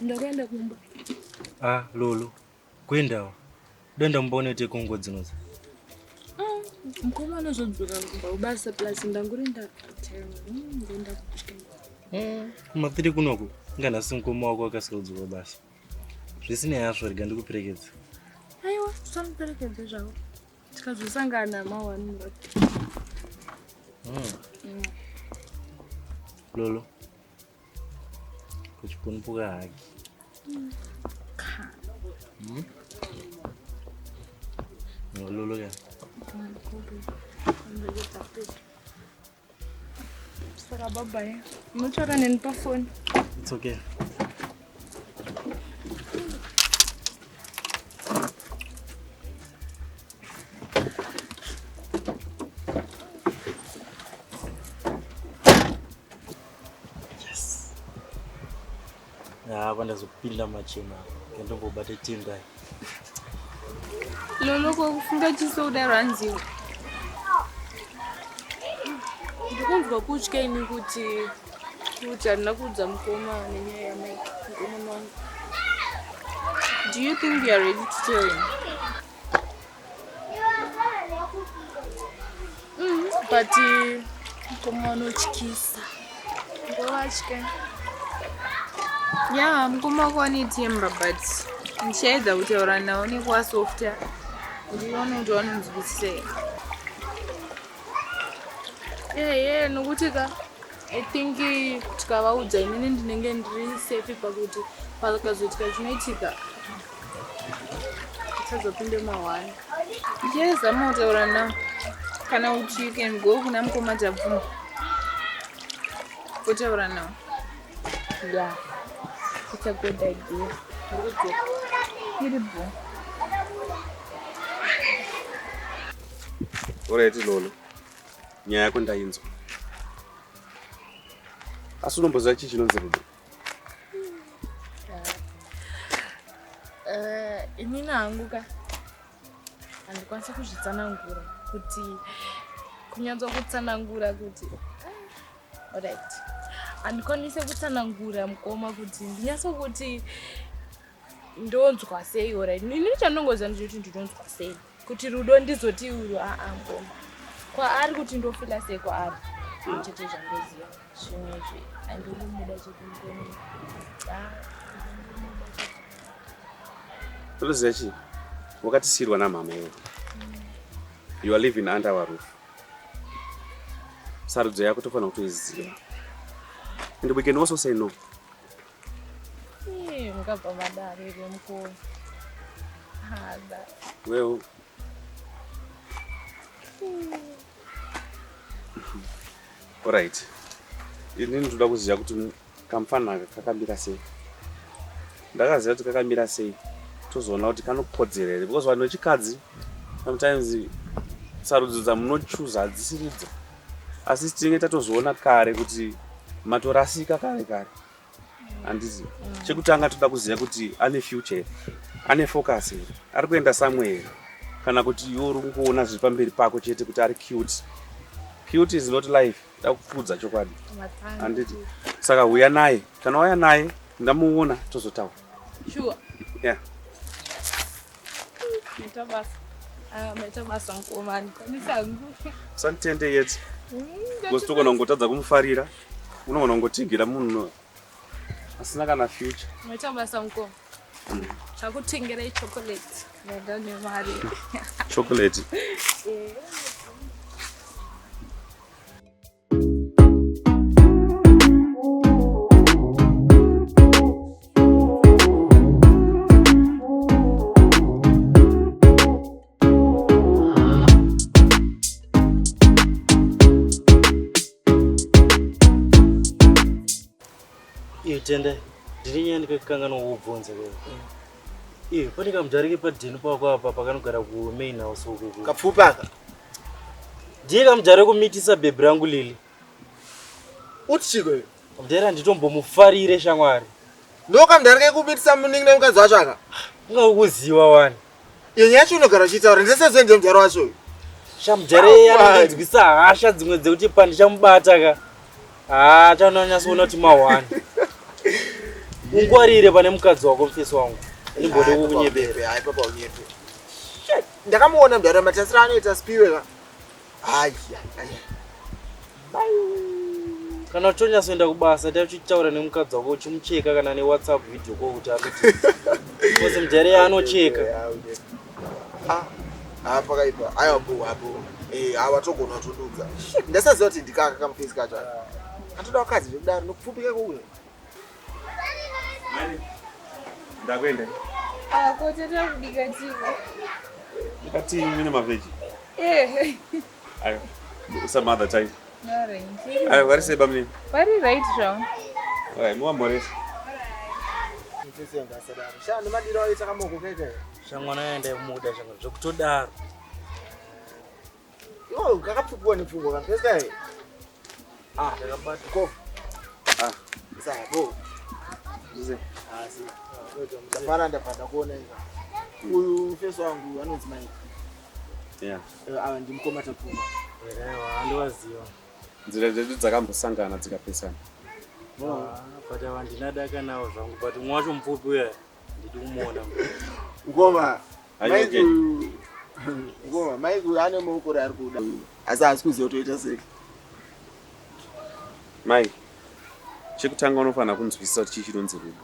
Ndakuenda kumba. Ah, Lolo. Kuendawo. Denda mumba unoite kongo dzinoza. Mukoma anozodzoka kumba kubasa plus ndanguri ndatema. Ndoenda kutya. Kumatiri kunoku inga nhasi mukoma wako akasika kudzoka basa. Zvisinei hazvo rega ndikuperekedze. Aiwa, usandiperekedze zvako. Tikazosangana mawani road. Lolo. Kuchipunpuka haki. Mm. Lolo ya. Saka bye bye. Munotaura neni pafoni. It's okay. Yes. Apa ndazopinda machena. Ndombobata tendai. Lolo ko kufunga chiso kudaro hanziwo. Ndikunzwa kutya ini kuti handina kuudza mukoma nenyaya yaMike mukoma wangu. Do you think you are ready to tell him? But mukoma vanotyisa. Ndovatya. Yeah, mukoma wako ane temper but ndichaedza kutaura nawo nekuwasofta kuti uone kuti vanonzwisisa here. Ehe, nokuti ka I think tikavaudza inini ndinenge ndiri safe pakuti pakazoitika chinoitika tisazopinde mahwani. Ndichazama kutaura nawo kana kuti you can go kuna mukoma Tabvuma kutaura nawo. Yeah, it's a good idea. Ndikudzoka. Iri bho. Alright Lolo. Nyaya yako ndainzwa. Asi unomboziva chii chinonzi rudo? Inini hangu ka handikwanisi kuzvitsanangura kuti kunyatsa kutsanangura kuti alright handikwanisi kutsanangura mukoma kuti ndinyatso kuti ndonzwa sei. Alright, inini chandongoziva ndechekuti ndinonzwa sei kuti rudo ndizoti uru aa mukoma kwaari kuti ndofila sei kwaari chete zvandoziva. Zvimwe izvi handinomuda chete mukoma. Ah, Unoziva chii? Wakatisiyirwa namama iwe. You are living under our roof. Sarudzo yako tofanira kutoiziva. And we can also say no. Ii, mungabva madaro here mukoma? Hada. Well, alright. Inini ndoda kuziva kuti kamufana aka kakamira sei. Ndakaziva kuti kakamira sei, tozoona kuti kanokodzera here because vanhu vechikadzi sometimes sarudzo dzamunochuza hadzisiridzo. Asi tinenge tatozoona kare kuti matorasika kare kare. Handiti? Chekutanga toda kuziva kuti ane future here, ane focus here, ari kuenda somewhere here, kana kuti iwe uri kungoona zviri pamberi pako chete kuti ari cute. Cute is not life. Ndakukuudza chokwadi. Handiti? Saka huya naye. Kana wauya naye ndamuona tozotaura. Sure. Yeah. Maita basa. Ah, maita basa mukoma, handikwanisi hangu. Usanditende yet. Because togona kungotadza kumufarira. Unogona kungotigira munhu asina kana future. Maita basa mukoma. Chakutengerai chocolate. Ndanda nemari. Chocolate. Eh. Iyo tende, ndiri nyaya ndikakanganwa kubvunza wewe. Iyo pane kamujarike padheni pako apa pakanogara ku main house uko. Kapfupi aka. Ndiye kamujare kumitisa bhebhi rangu Lili. Uti chiko iwe? Mudhara nditombomufarire shamwari. Ndokamudhara kekumitisa munin'ina wemukadzi wacho aka. Ungakuziwa wani. Iyo nyaya yacho unogara uchitaura ndisezve ndiye mudhara wacho uyu. Shamudhare anondinzwisa hasha dzimwe dzekuti pandichamubata ka. Haa chanonyatsoona kuti mahwani. Ungwarire pane mukadzi wako mufesi wangu. Ndimbode kukunyepera. Hayi papa unyepe. Shit. Ndakamuona mdara matasira anoita spiwe ka. Hayi hayi. Kana uchitonyatsoenda kubasa ta uchitaura nemukadzi wako uchimucheka kana newhatsapp video call kuti akuti. Because mudhara anocheka. Ah, ah pakaipa. Aiwa bo apo. Eh, awa togona kutodudza. Shit, ndasaziva kuti ndikaka kamufesi kacho. Atoda vakadzi zvekudaro nokupfupika kuuya. Ndakuenda. Ah, ko tata kubika tii. Bika tii mine maveji. Eh. Ayo. Some other time. Alright. Ayo, vari sei bamnini? Vari right zvavo. Alright, muwamhoresa. Mufesi yangu asadaro. Sha nemadiro ayo takamoko kaita. Shamwana yaenda kumuda shamwana zvekutodaro. Iwo kakapfupwa nepfungwa kamufesi kai. Ah, ndakabata. Ko. Ah. Sabo. Ah, si. Ndafara ndabva ndakuona iva. Uyu mufesi wangu anonzi Mike. Yeah. Ava ndimukoma Tapfuma. Erewa, andiwaziva. Nzira dzedu dzakambosangana dzikapesana. Ah, but ava ndina daka nawo zvangu but umwe wacho mupfupi uya ndidi kumuona. Ngoma. Are you Mike okay? uyu. Ngoma, Mike uyu ane maoko ari kuda. Asi haasi kuziva kuti oita sei. Mike, chekutanga unofanira kunzwisisa kuti chii chinonzi rudo.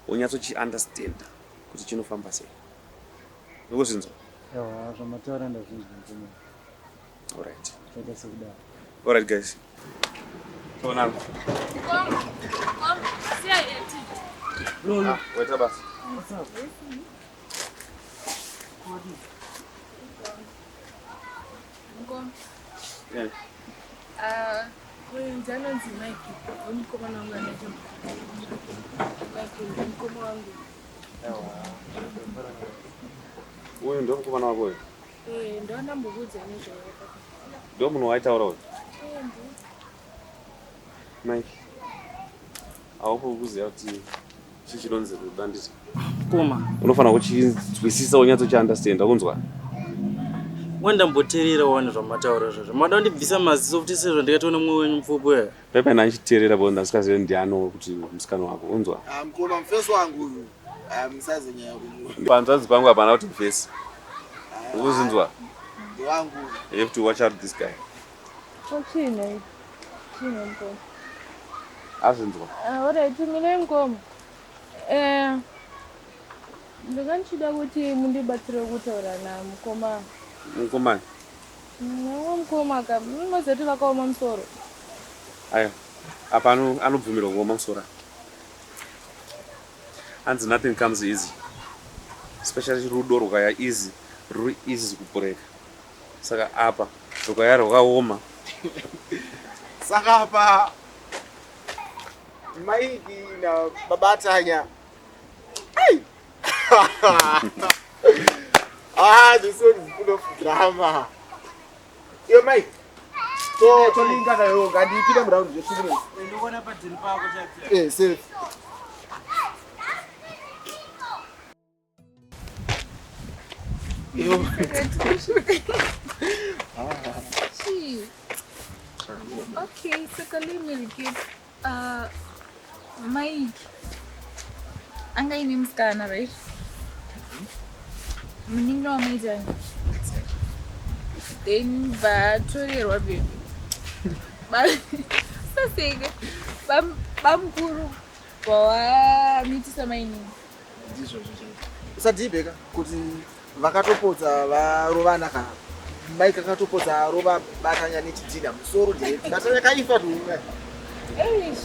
Wonyatsochiunderstanda kuti chinofamba sei. Ukuzvinzwa? Ewa, zvamataura ndazvinzwa mukoma. Alright. Chaita sekudaro. Alright guys. Toonana. Mukoma, mukoma, siya eti. Ah, waita basa. Mukoma. Yeah. Ah, uyu ndiye anonzi Mike, wemukomana wangu anaita Mike ndimukoma wangu. Uyu ndo mukomana wako uyu. Eh, ndondambokuudza nezvayo papa. Ndo munhu waitaura uyu. Eh, ndiye. Mike. Haupo kuziva kuti chii chinonzi rudo handiti? Mukoma, Unofanira kuchinzwisisa wonyatsochiunderstanda kunzwa. wandamboteerera wani zvamataura izvozvo. Mada kundibvisa maziso futi sezvo ndikatoona mumwe wenyu mupfupi uya. Pepe ndachiteerera bo ndasikazive ndiani kuti musikana wako unzwa. Ah, mukoma mufesi wangu uyu. Ah, musazonyanya kumu. Panzvadzi pangu hapana kuti mufesi. Ukuzinzwa? Ndewangu. You have to watch out this guy. Ko chii Chii mukoma? Azvinzwa. Ah, alright, minai mukoma. Eh, ndanga ndichida kuti mundibatsire kutaura namukoma. Mukomana. Mumwe mukoma ka, munoziva kuti vakaoma musoro. Ayo. Apa anobvumirwa kuoma musoro. Hanzi nothing comes easy. Especially rudo rukaya easy, ruri easy kupureka. Saka apa rukaya rwakaoma. Saka apa Mike na baba Tanya. Ai! Ah, this one is full of drama. Yo Mike. To tolinga nayo ngandipinde muround zve2 minutes. Ndikuona padhini pako chaipo. Eh, safe. Yo. Chii. Okay, saka let me recap. Mike anga ine musikana, right? Munin'ina wamaitani. Then vatorerwa baby. Saseke. Bamukuru vawamitisa mainini. Ndizvo zvo. Usadhibheka kuti vakatopotsa varovana ka. Mike akatopotsa arova Batanya nechidhina musoro direct. Batanya kaifa tu. Eish,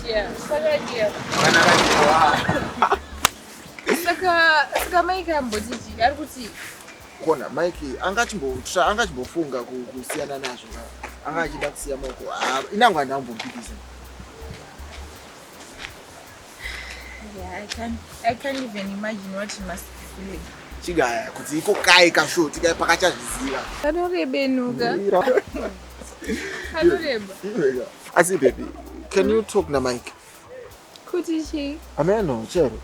saka dia. Kana kaifa. Saka Mike amboti chii? Ari kuti Kona Mike angachimbotsva angachimbofunga kusiyana nazvo ka. Anga achida kusiya maoko. Ah, inangwa ndambompikisa. Yeah, I can't even imagine what he must be feeling. Chigaya kuti iko kai kashoti kai pakachazviziva. Kanorebenuka. Kanoreba. Asi baby, can you talk na Mike? Kuti chii? Ameno, chero.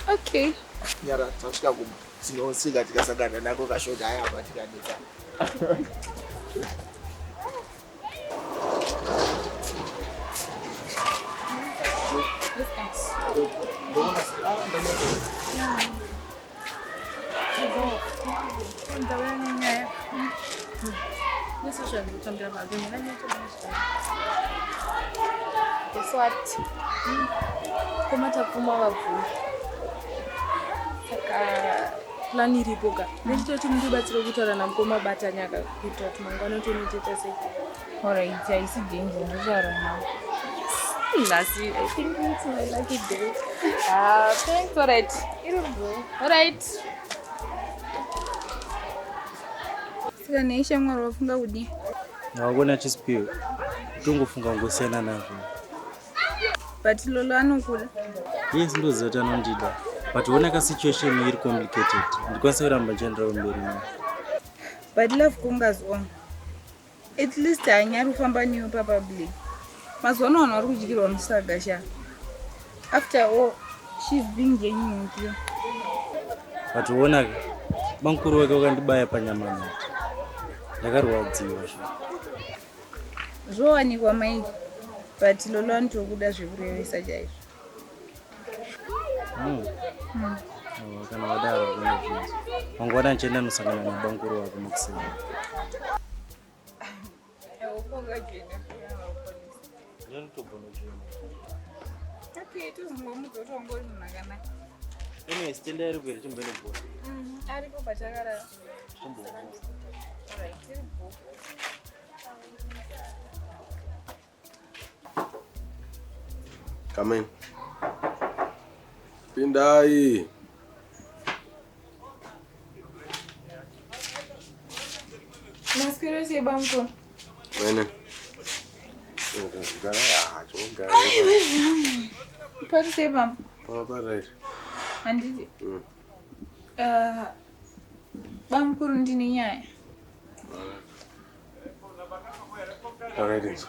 Okay. Nyara tasvika kumba. Tinosvika tikasangana nako kashoti aya apa tikanetsa. Ndauya nenyaya. Nesozvandikutambira mazvo ndakanyatsoa. Guess what? Koma tapfuma vabvuma. Saka plan iripo ka. Nechitoti mundibatsire kutaura namukoma Batanyaka kuitira kuti mangwana tonotoita sei. Alright, haisi danger, ndotaura navo. Nhasi, I think it's my lucky day. Ah, thanks, alright. Iri bro. Alright. Saka nei shamwari wafunga kudii? Wakona chisipiwe. Tongofunga kungosiyana nazvo. But Lolo anokuda. Yes, ndoziva kuti anondida. But ona ka situation iri complicated. Ndikwanisa kuramba ndichienderera kumberi nayo. But love conquers all. At least haanyari kufamba newe papublic. Mazuva ano vanhu vari kudyirwa musaga sha. After all, she's being genuine with you. But ona ka bamukuru wake wakandibaya panyama nhete. Ndakarwadziwa sha. Zvowanikwa Mike, but Lolo anotokuda zvekurevesa chaizvo. Awa, kana wadaro hakuna zvinzi. Mangwana ndichaenda nosangana nabamukuru wako makuseni. Okay, tozongomudza kuti wanga uri munhu akanaka. Anyways, tenda iri kuenda chimboenda bhora. Aripo pachakarara. Come in. Pindai. Maswera sei bamukuru? Wene. Gara ah, chogara. Pari sei bambo? Papa right. Handiti. Bamukuru ndine nyaya. Alright.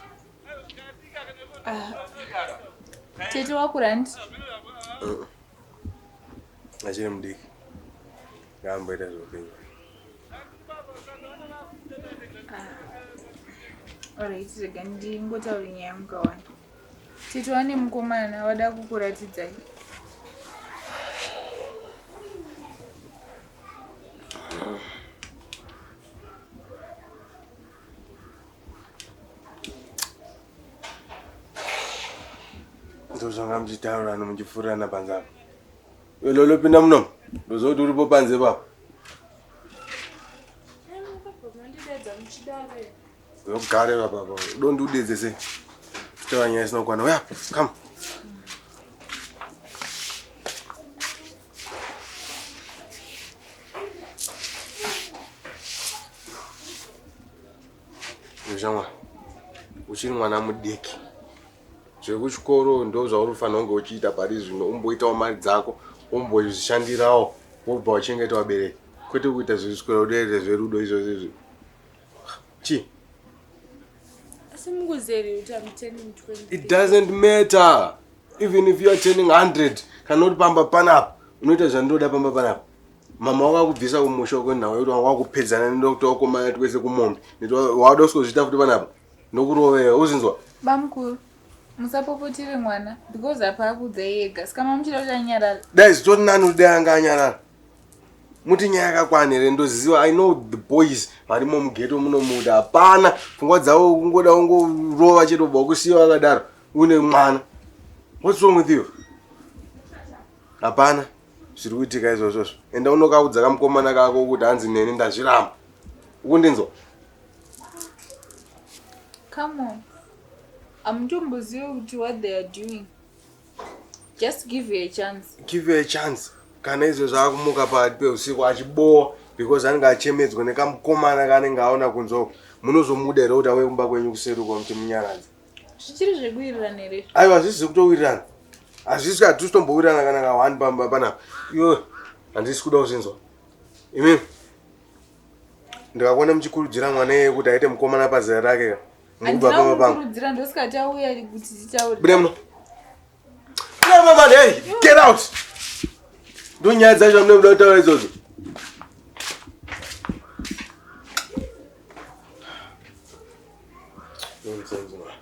Tete wakura handiti? Achiri mudiki. Ngaamboita zveupenyu. Alright, rega ndingotaure nyaya mukawana. Tete wane mukomana wada kukuratidzai. Ndozvanga muchitaurana muchifurirana panze apa. Iwe Lolo pinda munomu. Ndoziva kuti uripo panze papo. Ugare papa apa. Dondiudedze sei? Titaura nyaya isina kukwana. Uya, come. Shamwa, uchiri mwana mudiki. Zvekuchikoro ndo zvauri kufanira kunge uchiita pari zvino, umboitawo mari dzako, umbozvishandirawo, wobva wachengeta vabereki, kwete kuita zvekuswera uderere zverudo izvozvo izvi. Chii? Asi mukuzeri kuti I'm turning 20. It doesn't matter. Even if you are turning 100, kana uri pamba panapa, unoita zvandinoda pamba panapa. Mama wakakubvisa kumusha uko nhau yekuti wanga wakupedzana ndokuti wakomana twese kumombe. Nekuti wada kusozviita futi panapa. Ndokurovewa, uzinzwa? Bamukuru, musapopotire mwana because apa akuudzai ega. Saka mamuchida kuti anyarare. Dai zvitori nani kuti dai anga anyarara. Muti nyaya yakakwana here ndoziva I know the boys varimo mughetto munomuda hapana pfungwa dzavo kungoda kungorova chete ubva kusiya vakadaro une mwana. What's wrong with you? Hapana zviri kuitika izvozvozvo. Enda unokaudza kamukomana kako kuti hanzi neni ndazviramba. Ukundinzwa? Come on. Hamutombozivi kuti what they are doing. Just give her a chance. Give her a chance. Kana izvo zvakumuka pakati peusiku achibowa because anenge achemedzwa nekamukomana kaanenge aona kunze uko. Munozomuda here kuti auye kumba kwenyu kuseri uko muti munyaradze? Zvichiri zvekuwirirana here? Aiwa hazvisi zvekutowirirana. Hazvisi hatisi kutombowirirana kana ka one pamba panapa. Iwe handisi kuda kuzvinzwa. Imi ndikakuona muchikurudzira mwana iyeye kuti aite mukomana pazera rake ka. Mukubva Handina pamba pangu. kumukurudzira ndosaka tauya kuti titaure. Buda muno. Buda muno man, hey, get out. Ndonyaya dzacho amunoda kutaura idzodzo. Nonsense man.